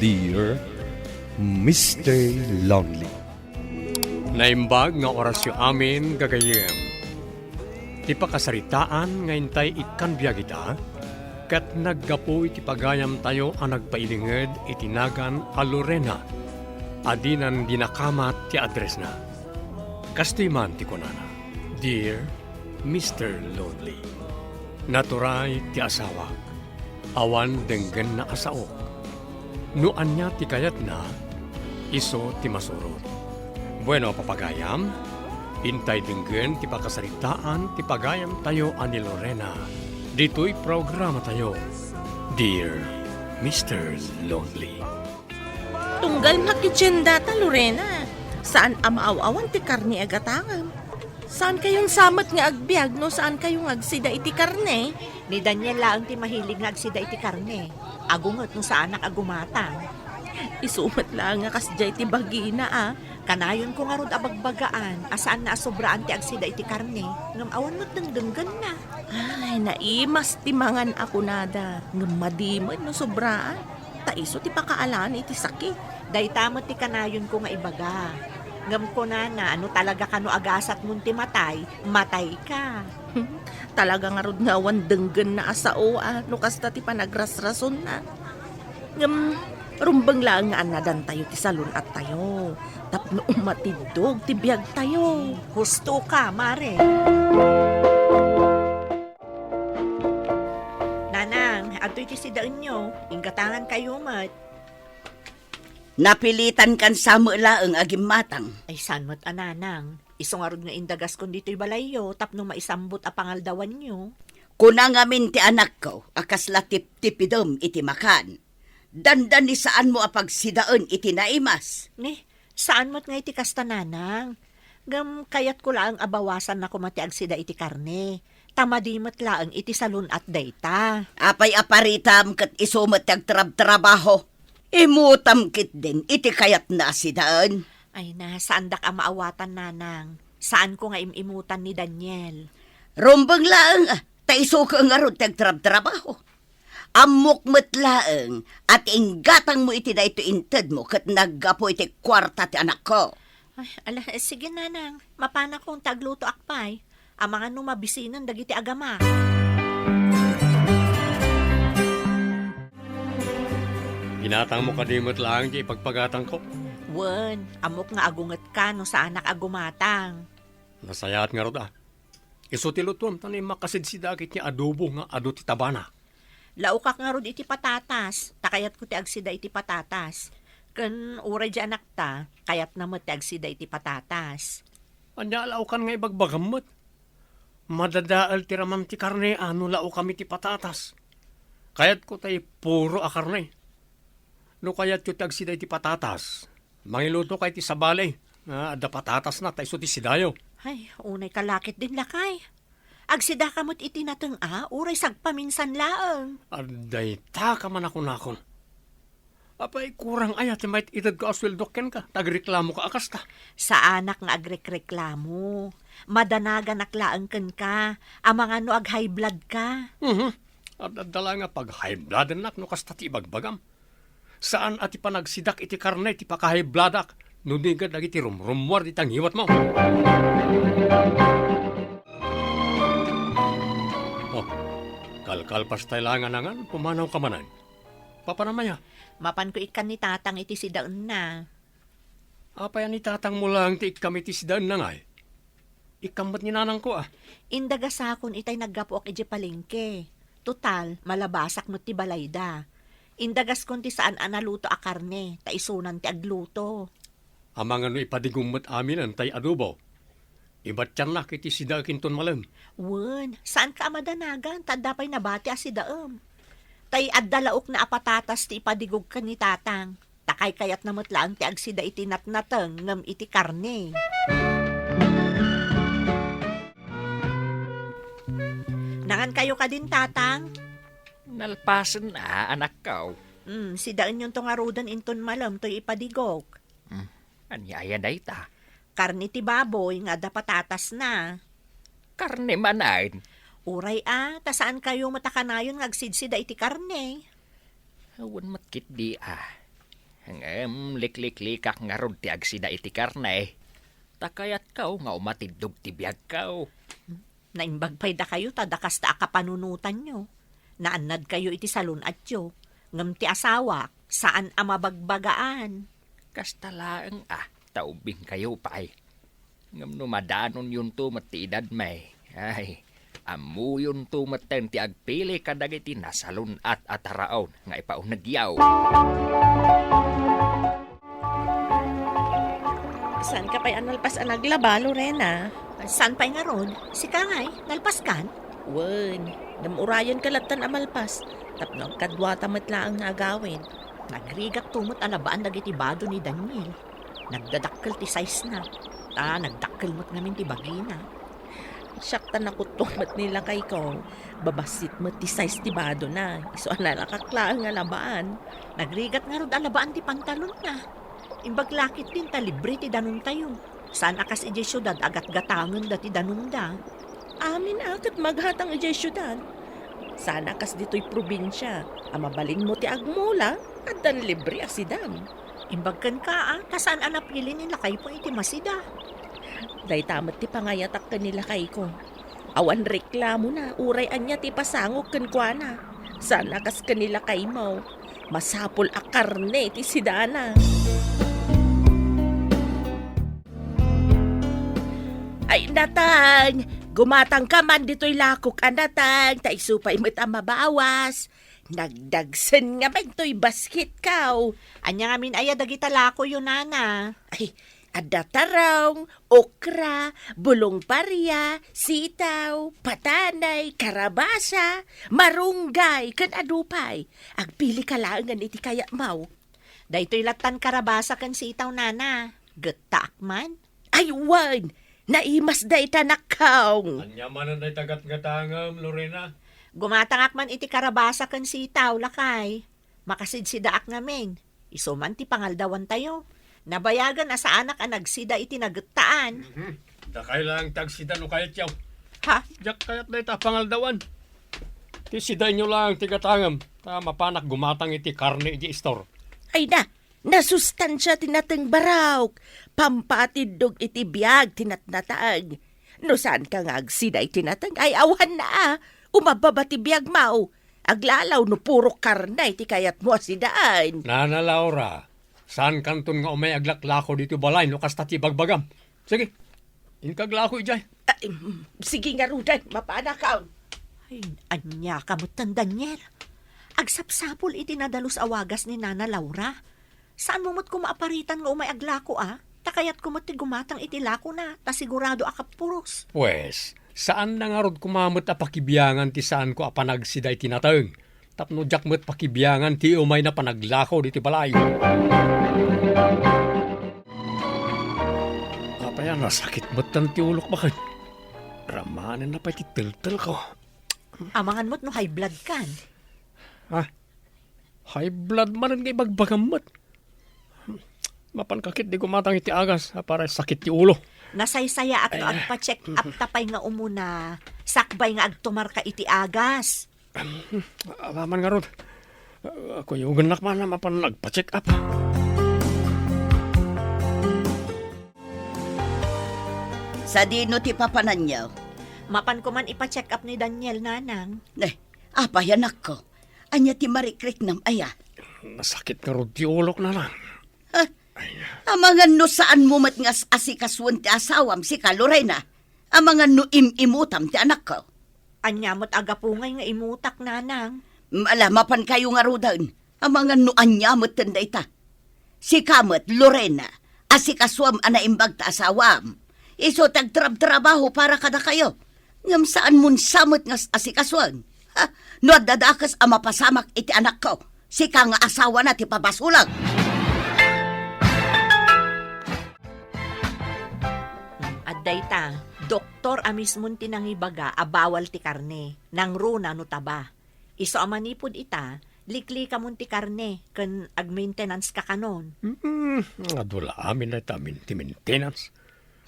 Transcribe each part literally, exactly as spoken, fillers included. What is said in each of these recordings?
Dear Mister Lonely. Naimbag nga orasyo amin, gagayyem. Ti pakasaritaan nga intay ikkan biag ita, ket naggapu iti pagayamtayo a nagpailinged iti nagan a Lorena, a dinan dinakamat ti addressna. Kastoy man ti kunana, "Dear Mister Lonely, naturay ti asawak. Awan denggenna a saok. No ania ti kayatna, isu ti masurot." Bueno, papagayam, intay denggen ti pakasaritaan ti pagayamtayo a ni Lorena ditoy programatayo, Dear Mister Lonely. Tunggal makitien data, Lorena. Saan a maaw-awan ti karne a gatangem. Saan kayon sa met nga agbiag no saan kayo nga agsida iti karne? Ni Daniel laeng ti mahilig nga agsida iti karne. Agunget no saanak a gumatang. Isu met laeng nga kasdiay ti bagina, a. Kanayon ko ngarud a bagbagaan a saan na a sobraan ti agsida iti karne, ngem awan met dengdenggenna. Ay, naimas ti mangan a kunada, ngem madi met no sobraan. Ta isu ti pakaalan iti sakit. Dayta met ti kanayonko nga ibaga. Ngem kunana, no talaga kano agasatmon ti matay, matayka. Talaga ngarud nga awan denggenna a sao, a, no kasta ti panagrasrasonna. Ngem, rumbeng laeng nga annadantayo ti salun-attayo tapno umatiddog ti biagtayo. Husto ka, Mare. Nanang, adtoy ti sidaenyo. Inggatangan kayo met. Napilitan kan sa met laeng a gimmatang. Ay, saan met a nanang. Isu ngarud nga indagaskon ditoy balayyo tapno maisambut a pangaldawanyo. Kuna ngamin ti anakko a kasla tiptipidem iti makan. Dandani saanmo a pagsidaen iti naimas. Ne, saan met nga iti kasta, nanang. Ngem kayatko laeng a bawasanna koma ti agsida iti karne. Ta madi met laeng iti salun-at dayta. Apay a paritam ket isu met ti agtrabtrabaho? Imutam ketdin iti kayatna a sidaen. Ay na, saandak a maawatan, nanang. Saanko nga im-imutan ni Daniel. Rumbeng laeng, a, ta isuko ngarud ti agtrabtrabaho. Ammok met laeng a ti inggatangmo iti daytoy intedmo ket naggapu iti kuarta ti anakko. Ay, ala, eh, sige, nanang. Mapanakon ta aglutoak pay. Amangan no mabisinen dagiti agamak. Ginatangmo kadi met laeng ti ipagpagatangko? Wen, ammok nga agungetka no saanak a gumatang. Nasayaat ngarud a. Isu ti lutuem ta no immakasidsidaak iti adobo nga adu ti tabana. Laokak ngarud iti patatas, ta kayatko ti agsida iti patatas. Ken uray di anakta, kayatna met ti agsida iti patatas. Ania a laokan nga ibagbagam met? Madadael ti raman ti karne a no laokam iti patatas. Kayatko tay puro a karne. No kayatyo ti agsida iti patatas, mangiluto kay ti sabali nga adda patatasna ta isu ti sidayo. Ay, unay ka laketdin, lakay. Agsidaka met iti nateng a, uray sagpaminsan laeng. Adda ita ka man a kunakon. Apay, kurang aya ti mait-itedko a sueldok kenka, ta agreklamoka a kasta? Saanak nga agrekreklamo. Madanaganak laeng kenka, amangan no ag-high blood ka. Mhm. Adda laeng a pag-high bloodennak no kasta ti ibagbagam. Saan a ti panagsidak iti karne ti paka-high bloodak, no di ket dagiti rumrummuar dita ngiwatmo. Oh, kalkalpas tay laeng a nangan, pumanawka manen. Papanam aya? Mapanko ikkan ni Tatang iti sidaenna. Apay a ni Tatangmo laeng ti ikkam iti sidaenna ngay? Ikkam met ni Nanangko a. Indagasakon itay naggapuak idiay palengke. Total, malabasak met ti balayda. Indagaskon ti saan a naluto a karne, ta isunan ti agluto. Amangan no ipadigom met aminen tay adobo. Ibatiannak iti sidaek inton malem. Wen, saanka a madanagan, ta adda pay nabati a sidaem. Tay adda laokna a patatas ti ipadigogka ni Tatang. Ta kaykayatna met laeng ti agsida iti natnateng ngem iti karne. Nangankayo kadin, Tatang? Nalpasen a, anakko. Hmm, sidaenyonto ngaruden inton malem toy ipadigok. Hmm, ania aya dayta? Karne ti baboy nga adda patatasna. Karne manen? Uray a, ta saankayo met a kanayon nga agsidsida iti karne. Awan met ketdi a. Ngem likliklikak ngarud ti agsida iti karne. Ta kayatko nga umatiddog ti biagko. Naimbag pay dakayo ta dakasta a kapanunotanyo. Naannadkayo iti salun-atyo, ngem ti asawak, saan a mabagbagaan. Kasta laeng a, ta ubbingkayo pay. Ngem no madanonyonto met ti edadmi, ay, ammoyonto metten ti agpili kadagiti nasalun-at a taraon nga ipaunegyo. Saanka pay a nalpas a naglaba, Lorena? Saan pay ngarud? Sika ngay, nalpaskan? Wen, ngem urayenka lattan a malpas, tapno agkaduata met laeng nga agawid. Nagrigakto met a labaan dagiti bado ni Daniel. Nagdadakkel ti size na. Ta nagdakkel met ngamin ti bagina. Siak ta nakuttuak met ni lakayko. Babassit met ti size ti badona. Isu a nalakak laeng nga labaan. Nagrigat ngarud a labaan ti pantalonna. Imbag la ketdin ta libre ti danumtayo. Saan a kas idiay siudad a gatgatangenda ti danumda. Amin a ket maghatang idiay siudad. Saan a kas ditoy probinsia a mabalinmo ti agmula, addan libre a sidam. Imbag kenka a, ta saan a napili ni lakayko iti masida. Dayta met ti pangayatak ken ni lakayko. Awan reklamona, uray ania ti ipasangok kenkuana. Saan a kas ken ni lakaymo. Masapul a karne ti sidana. Ay, Natang! Gumatangka man ditoy lakok a Natang, ta isu pay met a mabawas. Nagdagsen ngamin toy basketko. Ania ngamin aya dagita lakoyo, nana? Ay, adda tarong, okra, bulong paria, sitaw, patanay, karabasa, marunggay, ken adu pay. Agpilika laengen iti kayatmo. Daytoy lattan karabasa ken sitaw, nana. Gettaak man. Ay, wen! Naimas dayta, nakkaw! Ania manen dayta gatgatangem, Lorena? Gumatangak man iti karabasa ken sitaw, lakay. Makasidsidaak ngamin. Isu man ti pangaldawantayo. Nabayagen a saanak a nagsida iti nagettaan. Mhm. Dakay laeng ti agsida no kayatyo. Ha? Diak kayat dayta a pangaldawan. Ti sidaenyo laeng ti gatangem, ta mapanak gumatang iti karne iti istor. Ay na, nasustansia ti nateng, barok. Pampaatiddog iti biag ti natnatang. No saanka nga agsida iti nateng, ay awanna a. Umabbaba ti biagmo. Aglalaw no puro karne ti kayatmo a sidaen. Nana Laura, saankanton nga umay aglaklako ditoy balay no kasta ti ibagbagam. Sige, inka aglako idiay. Ay, mm, sige ngaruden, mapanakon. Ay, ania ka metten, Daniel? Agsapsapul iti nadalus a wagas ni Nana Laura. Saanmo met koma a paritan nga umay aglako a? Ta kayatko met ti gumatang iti lakona, ta sigurado a kapuros. Pues, saanna ngarud koma met a pakibiangan ti saanko a panagsida iti nateng, tapno diak met pakibiangan ti umayna panaglako ditoy balay. Apay a nasakit metten ti ulok baket. Ramanenna pay ti teltelko. Amangan met no high blood kan. Ha? High blood manen nga ibagbagam met. Mapanka ketdi gumatang iti agas, a para sakit ti ulo. Nasaysayaat no agpa-check up ta pay nga umuna, sakbay nga agtumarka iti agas. Apaman ngarud, kuyogennak man a mapan agpa-check up. Sadino ti papananyo? Mapan koman ipa-check up ni Daniel, nanang. Ne, apay, anakko? Ania ti marikriknam aya? Nasakit ngarud ti ulok, nanang. Ha? Ay. Amangan no saanmo met nga as-, asikasuen ti asawam, sika, Lorena. Amangan no im-imutam ti anakko. Ania met a gapu ngay nga imutak, nanang? Ala, mapankayo ngaruden. Amangan no ania metten dayta. Sika met, Lorena, asikasuam a naimbag ta asawam. Isu ti agtrabtrabaho para kadakayo. Ngem saanmon sa met nga as-, asikasuen. Ha? No adda dakes a mapasamak iti anakko, sika nga asawana ti pabasolak. Adda ita, doktor a mismon ti nangibaga a bawal ti karne, nangruna no taba. Isu a manipud ita, liklikamon ti karne ken agmaintenance ka kanon. Mm, adu la amin dayta min-, ti maintenance.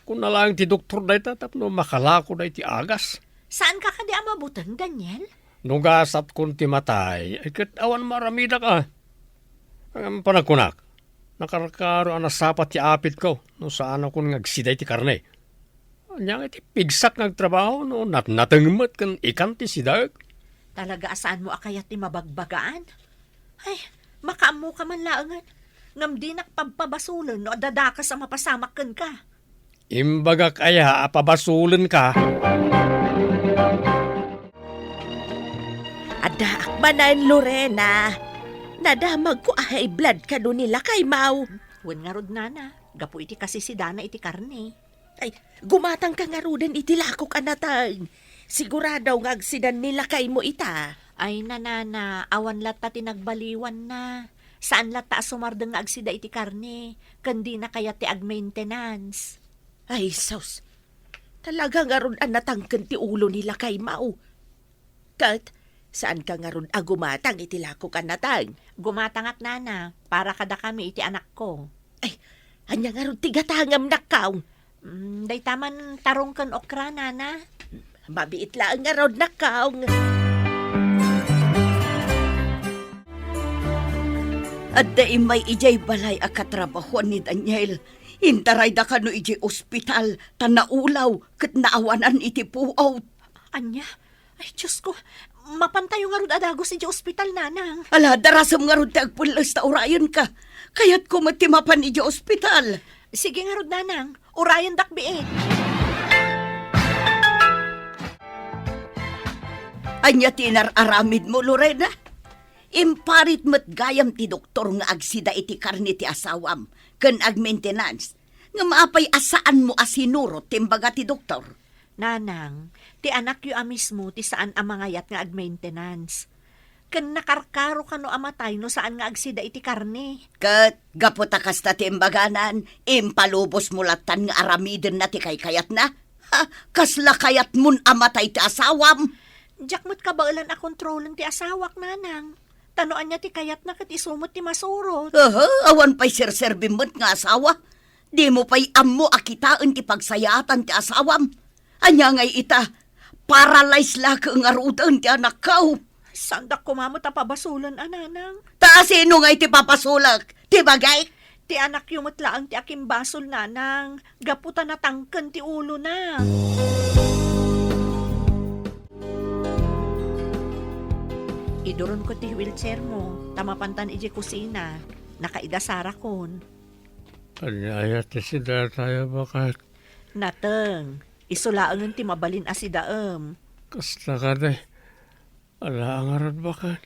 Kuna laeng ti doktor dayta tapno makalako dayta agas. Saanka kadi a mabuteng, Daniel? No gasatkon ti matay, ay ket awan maaramidak a. Ngem panagkunak, Nakarkaro a nasapa ti apitko no saanakon nga agsida iti karne. Ania nga iti pigsak nga agtrabaho no natnateng met ken ikan ti sidaek? Talaga a saanmo a kayat ti mabagbagaan? Ay, makaammoka man laengen. Ngem dinak pabpabasolen no adda dakes a mapasamak kenka. Imbagak aya a pabasolenka? Addaak manen, Lorena. Nadamagko a high blood kano ni lakaymaw. Wen ngarud, nana, gapu iti kasisidana iti karne. Ay, gumatangka ngaruden iti lakok a nateng. Sigurado nga agsidan ni lakaymo ita. Ay, nanana, awan latta ti nagbaliwanna. Saan latta a sumardeng nga agsida iti karne, ken dina kayat ti agmaintenance. Ay, sus! Talaga ngarud a natangken ti ulo ni lakaymaw. Ket, saanka ngarud a gumatang iti lakok a nateng? Gumatangak, nana, para kadakami iti anakko. Ay, ania ngarud ti gatangem, nakkaw? Mm, dayta man tarong ken okra, nana. Mabiit laeng ngarud, nakkaw. Adda immay idiay balay a katrabahoan ni Daniel. Intarayda kano idiay ospital ta naulaw ket naawanan iti puot. Ania? Ay, Diyos ko, mapantayo ngarud a dagus idiay ospital, nanang. Ala, darasem ngarud ti agpelles ta urayenka. Kayatko met ti mapan idiay ospital. Sige ngarud, nanang, urayendak biit. Ania ti inar-aramidmo, Lorena? Imparit met gayam ti doktor nga agsida iti karne ti asawam ken agmaintenance. Ngem apay a saanmo a sinurot ti imbaga ti doktor? Nanang, ti anakyo a mismo ti saan a mangayat nga agmaintenance. Ken nakarkaro kano a matay no saan nga agsida iti karne. Ket gapu ta kasta ti imbaganan, impalubosmo lattan nga aramidenna ti kaykayatna? Ha, kasla kayatmon a matay ti asawam? Diak met kabaelan a kontrolen ti asawak, nanang. Ta no ania ti kayatna ket isu met ti masurot. Aha, awan pay serserbim met nga asawa. Dimo pay ammo a kitaen ti pagsayaatan ti asawam. Ania ngay ita? Paralyze la ket ngaruden ti anakko. Saandak koma met a pabasolen a, nanang. Ta sino ngay ti papasolek? Ti bagik? Ti anakyo met laeng ti akimbasol, nanang, gapu ta natangken ti ulona. Iduronko ti wheelchairmo, ta mapantan idiay kusina. Nakaida Sarakon. Ania aya ti sidatayo, baket? Nateng, isu laengen ti mabalin a sidaem. Kasta kadi. Ala, ngarud, baket.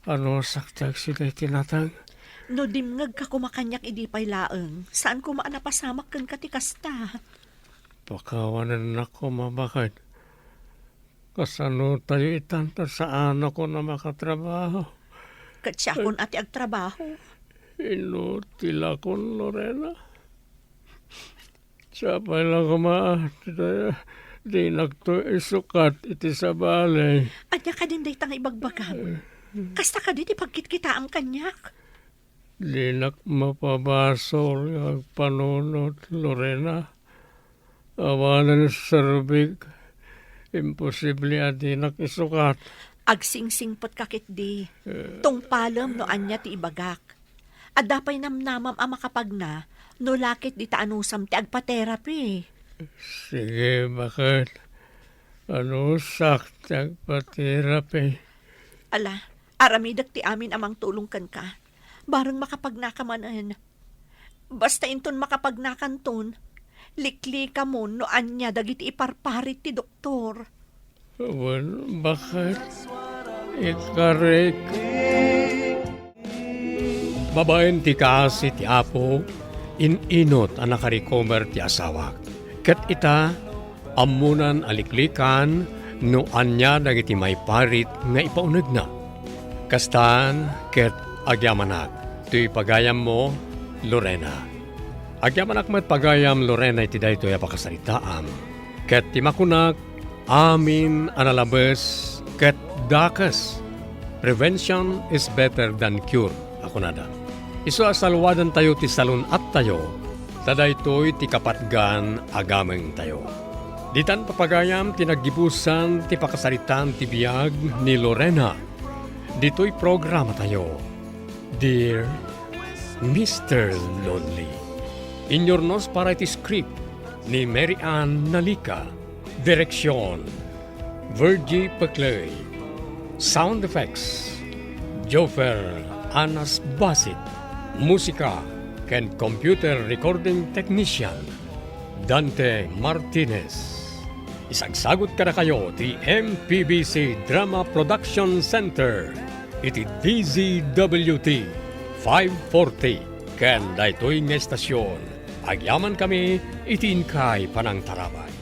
Anusak ti agsida iti nateng? No dimngegka koma kaniak idi pay laeng, saan koma a napasamak kenka ti kasta. Pakawanennak koma, baket. Kasano tayo itan ta saanakon a makatrabaho? Ket siakon a ti agtrabaho. Inutilakon, Lorena. Sapay la koma, ta dinakto isukat iti sabali. Ania kadin dayta nga ibagbagam? Kasta kadi ti pagkitkitaam kaniak? Dinak mapabasol nga agpanunot, Lorena. Awanen serbik. Imposible a dinak isukat. Agsingsingpetka ketdi. Eh. Tungpalem no ania ti ibagak. Adda pay namnamam a makapagna no la ketdi ta anusam ti agpa-therapy. Sige, baket. Anusak ti agpa-therapy. Ala, aramidek ti amin a mangtulong kenka. Bareng makapagnaka manen. Basta inton makapagnakanton, liklikamon no ania dagiti iparparit ti doktor. Wen, baket, ikarik. Babaen ti kaasi ti Apo, in-inut a nakarecover ti asawak. Ket ita, ammonan a liklikan no ania dagiti maiparit nga ipaunegna. Kastan ket agyamanak, toy pagayammo, Lorena. Agyamanak met pagayam, Lorena, iti daytoy a pakasaritaam. Ket ti makunak, amin a nalabes ket dakes. Prevention is better than cure, a kunada. Isu a salwadantayo ti salun-attayo, ta daytoy ti kapatgan a gamengtayo. Ditan, papagayam, ti naggibusan ti pakasaritaan ti biag ni Lorena. Ditoy programatayo, Dear Mister Lonely. Inyurnos para iti script ni Mary Ann Nalica. Direksyon, Virgie Peclay. Sound effects, Joffer Anas Basit. Musika ken computer recording technician, Dante Martinez. Isagsagut kadakayo ti M P B C Drama Production Center iti D Z W T five forty ken daytoy nga estasion. Agyamankami iti inkay panangtarabay.